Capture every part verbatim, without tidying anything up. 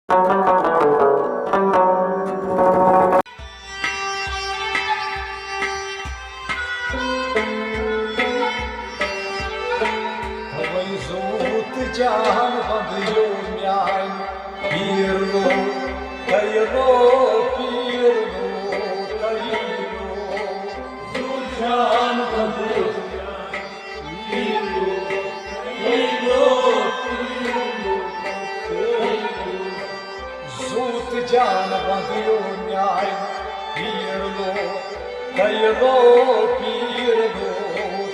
وۄنۍ زوٗ تہٕ جان بنٛدیو میانہِ پیٖر لو، تۄہہِ لو، پیٖر لو، تۄہہِ لو۔ زوٗ جان بنٛدیو میانہِ پیٖر لو، تۄہہِ لو، پیٖر لو، تۄہہِ لو۔ زوٗ تہٕ جان بنٛدیو میانہِ پیٖر لو، تۄہہِ لو، پیٖر لو،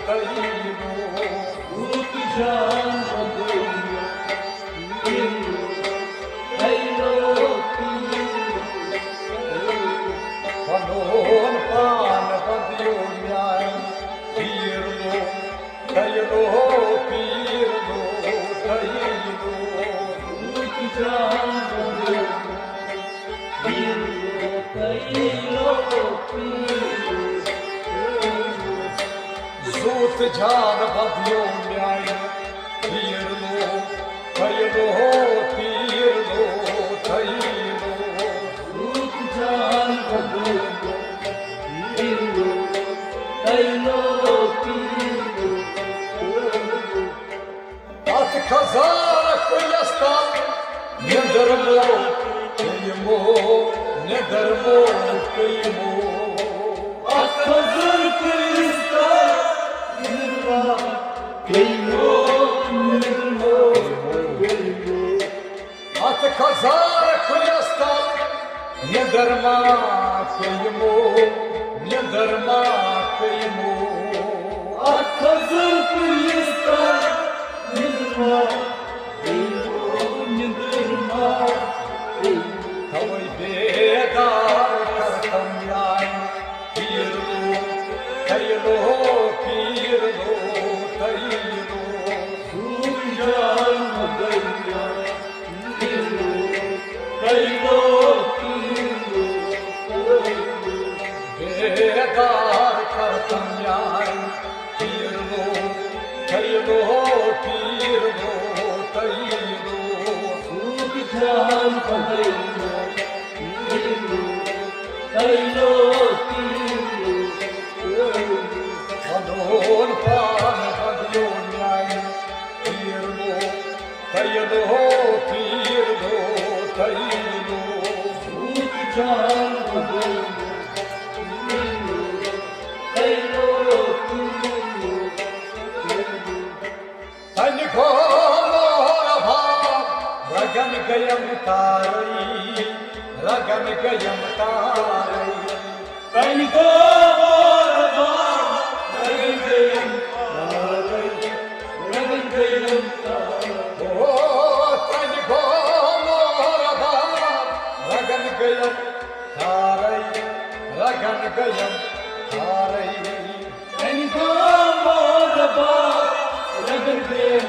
تۄہہِ لو۔ زوٗ تہٕ جان بنٛدیو میانہِ پیٖر لو، تۄہہِ لو، پیٖر لو۔ پنُن پان بنٛدیو میانہِ پیٖر لو، تۄہہِ لو، پیٖر لو، تۄہہِ لو۔ زوٗ تہٕ جان بنٛدیو میانہِ پیٖر لو، تۄہہِ لو، پیٖر لو۔ زوٗ تہٕ جان بنٛدیو میانہِ پیٖر لو، تۄہہِ لو، پیٖر لو، تۄہہِ لو۔ زوٗ تہٕ جان بنٛدیو میانہِ پیٖر لو، تۄہہِ لو، پیٖر لو۔ اتھ خزان کُلِس تل نیندر مو پیٚیمو، نیندر مو پیٚیمو۔ اتھ خزان کُلِس تل نیندر مو پیٚیمو، نیندر مو پیٚیمو۔ اتھ خزان کُلِس تل نیندر ما پیٚیمو، نیندر ما پیٚیمو۔ اتھ خزان کُلِس تل نیندر ما پیٚیمو، نیندر ما پیٚیمو۔ توے بیدار کرتم یار پیٖر لو، تۄہہِ لو، پیٖر لو، تۄہہِ لو۔ زوٗ جان بنٛدیو میانہِ پیٖر لو، تۄہہِ لو، پیٖر لو، تۄہہِ لو۔ بیدار کرتم یار پیٖر لو، تۄہہِ لو، پیٖر لو، تۄہہِ لو۔ زوٗ تہٕ جان بنٛدیو میانہِ پیٖر لو، تۄہہِ لو، پیٖر لو، تۄہہِ لو۔ پنُن پان بنٛدیو میانہِ پیٖر لو، تۄہہِ لو، پیٖر لو، تۄہہِ لو۔ زوٗ تہٕ جان بنٛدیو میانہِ پیٖر لو، تۄہہِ لو، پیٖر لو، تۄہہِ لو۔ تنہِ گوٚو مور باب، رگن گٔیم تارے، رگن گٔیم تارے۔ تنہِ گوٚو مور باب، رگن گٔیم تارے، رگن گٔیم تارے۔ او، تنہِ گوٚو مور باب، رگن گٔیم تارے، رگن گٔیم تارے۔ تنہِ گوٚو مور باب، رگن گٔیم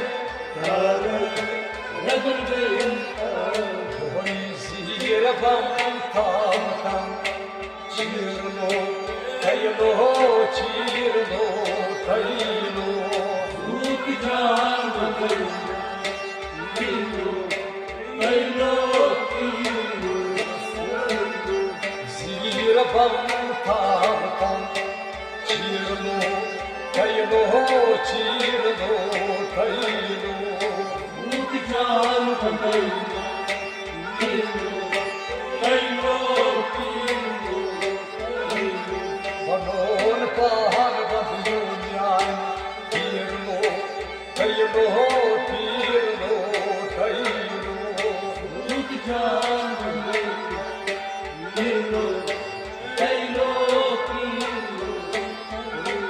تارے، رگن گٔیم تارے۔ وۄنۍ زیٖر بم تھاوتن، چیٖر لو، تۄہہِ لو، چیٖر لو، تۄہہِ لو۔ روٗد جان بنٛدیو میانہِ پیٖر لو، تۄہہِ لو، پیٖر لو۔ زیٖر بم تھاوتن، چیٖر لو، تۄہہِ لو، چیٖر لو، تۄہہِ لو۔ روٗد جان بنٛدیو میانہِ پیٖر لو، تۄہہِ لو، پیٖر لو، تۄہہِ لو۔ پنُن پان بنٛدیو میانہِ پیٖر لو، تۄہہِ لو، پیٖر لو، تۄہہِ لو۔ روٗد جان بنٛدیو میانہِ پیٖر لو، تۄہہِ لو، پیٖر لو، تۄہہِ لو۔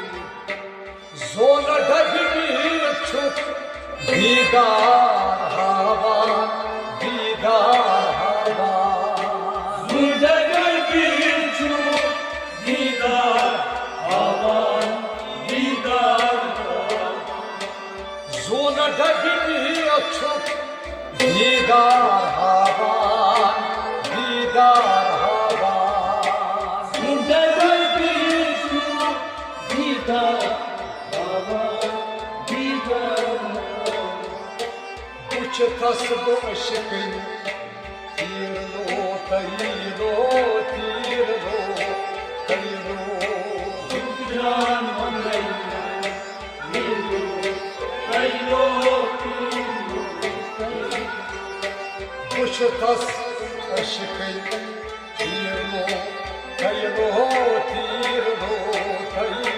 زوٗنہٕ ڈبہِ میٖر چھُکھ دیٖدار ہاوان، دیٖدار ہاوان۔ زوٗنہٕ ڈبہِ میٖر چھُکھ دیٖدار ہاوان، دیٖدار ہاوان۔ زوٗنہٕ ڈبہِ میٖر چھُکھ دیٖدار ہاوان، دیٖدار ہاوان۔ زوٗنہٕ ڈبہِ میٖر چھُکھ دیٖدار ہاوان، دیٖدار ہاوان۔ بہٕ چھُکھ تس بہٕ عشقٕے تیلو، تیرلو، تیلو، جان منگل، تیلو، تیلو، تیلو۔ بہٕ چھُس تس عشقٕے، تیرلو، تیلو، تیرلو، تیلو۔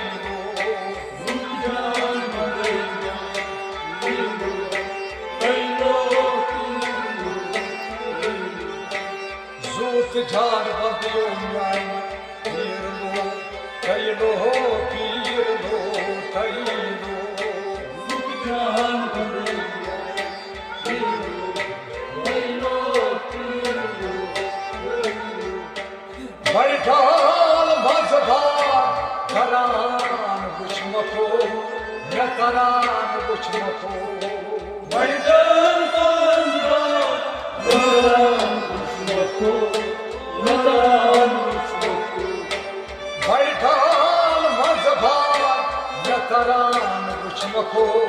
زوٗ تہٕ جان بنٛدیو میانہِ، تیرلو، تیلو، تیرلو، تیلو۔ بڑِ ڈال منٛزٕ بار کران وٕچھمَتو، مےٚ کران وٕچھمَتو۔ بڑِ ڈال منٛزٕ بار کران وٕچھمَتو، مےٚ کران وٕچھمَتو۔ بڑِ ڈال منٛزٕ بار مےٚ کران وٕچھمَتو،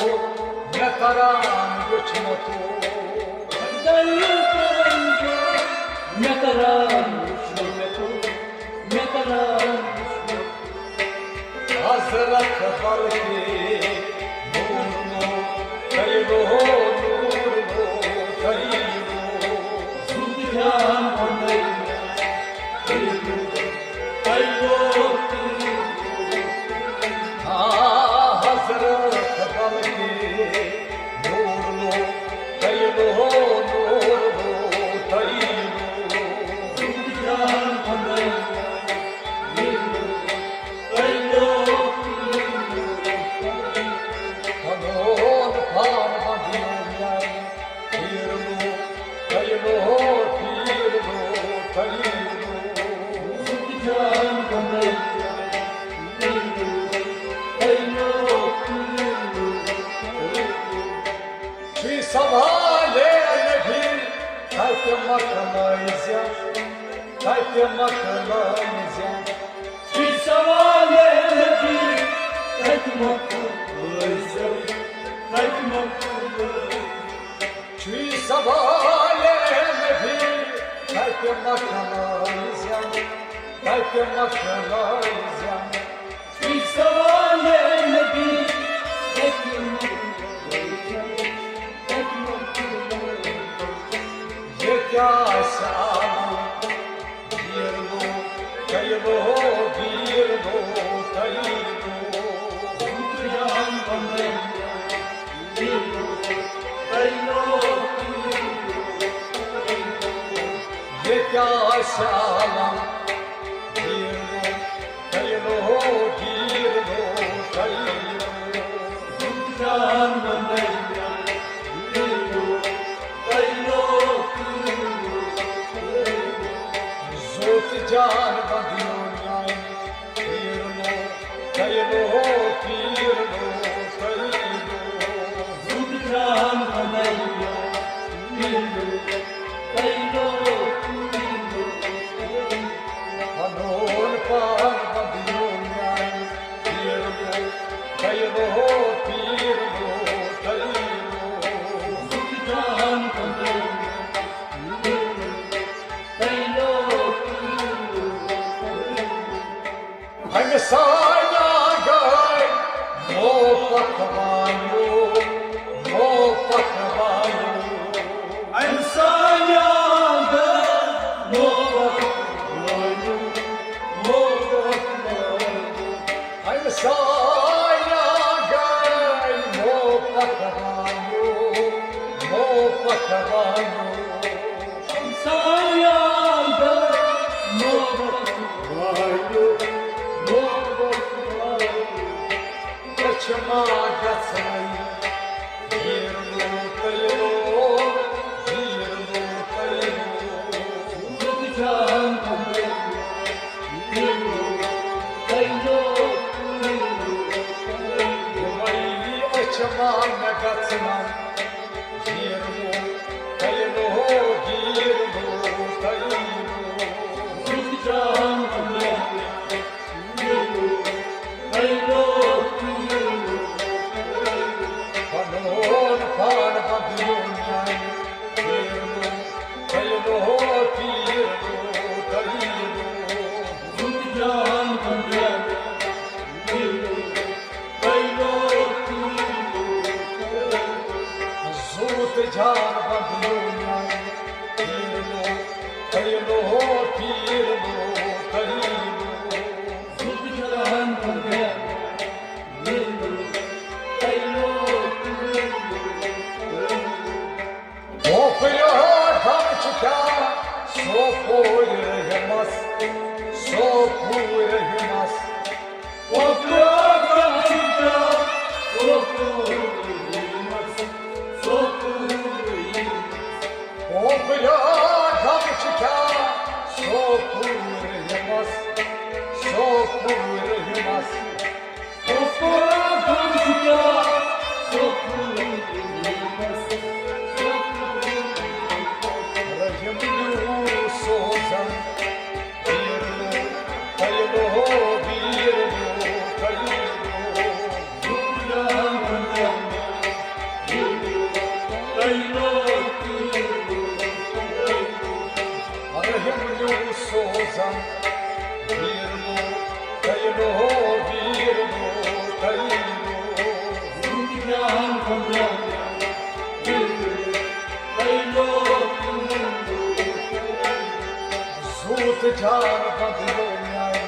مےٚ کران وٕچھمَتو۔ مےٚ کران وٕچھمَتو، مےٚ کران وٕچھمَتو۔ حضرت بلکہِ نور لو، تیلو، نور لو، تیلو۔ زُنٛد جان بنٲیِتھ، تیلو، تیلو۔ آ، حضرت بلکہِ نور لو، تیلو، نور لو، تیلو۔ زُنٛد جان بنٲیِتھ، پنُن پان بنٛدیو میانہِ، تیرلو، تیلو، تیرلو، تیلو۔ جان بنٛدیو میانہِ، تیرلو، تیلو، تیرلو، تیرلو۔ چھُے سوالے نبی، تتہِ مۄکلٲے زِ، تتہِ مۄکلٲے زِ۔ چھُے سوالے نبی، تتہِ مۄکلٲے زِ، تتہِ مۄکلٲے۔ چھُے سوالے نبی، تتہِ مۄکلٲے زِ، تتہِ مۄکلٲے زِ۔ سوالے نبی، ییٚتہِ آسہِ عالم، بیٖرلو، کیلو، بیٖرلو، کیلو۔ ییٚتہِ آسہِ عالم، بیٖرلو، تیلو، تیلو، تیلو۔ جان بنٲیِتھ، تیلو، تیلو، تیلو۔ زوٗ تہٕ جان بنٛدیو میانہِ، بیٖرلو، تیلو، بیٖرلو، تیلو۔ زوٗ تہٕ جان بنٲیِتھ، بیٖرلو، تیلو، تیلو۔ پنُن پان بنٛدیو میانہِ، تیرلو، تیلو، تیرلو، تیلو۔ جان بنٛدیو میانہِ، تیلو، تیلو، تیلو۔ امہِ سایہ گٔے مو پکوانیو، مو پکوانیو۔ امہِ سایہ گٔے مو پکوانیو، مو پکوانیو۔ امہِ سایہ گٔے مو پکوانیو، مو پکوانیو۔ امہِ سایہ گٔے مو پکوانیو، مو پکوانیو۔ أچھ ما گژھن، بیٖرلو، تیلو، بیٖرلو، تیلو۔ جان بنٛدیو میانہِ، تیلو، تیلو، تیلو۔ یِمَے أچھ ما مےٚ گژھن، بیٖرلو، تیلو، بیٖرلو، تیلو۔ جان بنٛدیو میانہِ، تیلو پیرلو تیلو۔ زُت جان بندیا، میرلو تیلو۔ وۄپرٕ غم چھُ کیٛاہ سوپور رحمس، سوپور رحمس۔ وۄپرٕ غم چھُ کیٛاہ سوپور رحمس، سوپور رحمس۔ وۄپرٕ غم چھُ کیٛاہ سوپور رحمس، سوپور رحمس۔ رحم نیوٗ سوزن، بیٖرلو، تیلو، بیٖرلو، تیلو۔ رحم نیوٗ سوزن، بیٖرلو، تیلو، بیٖرلو، تیلو۔ زُت جان بدلو میانہِ،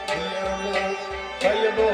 بیٖرلو، تیلو،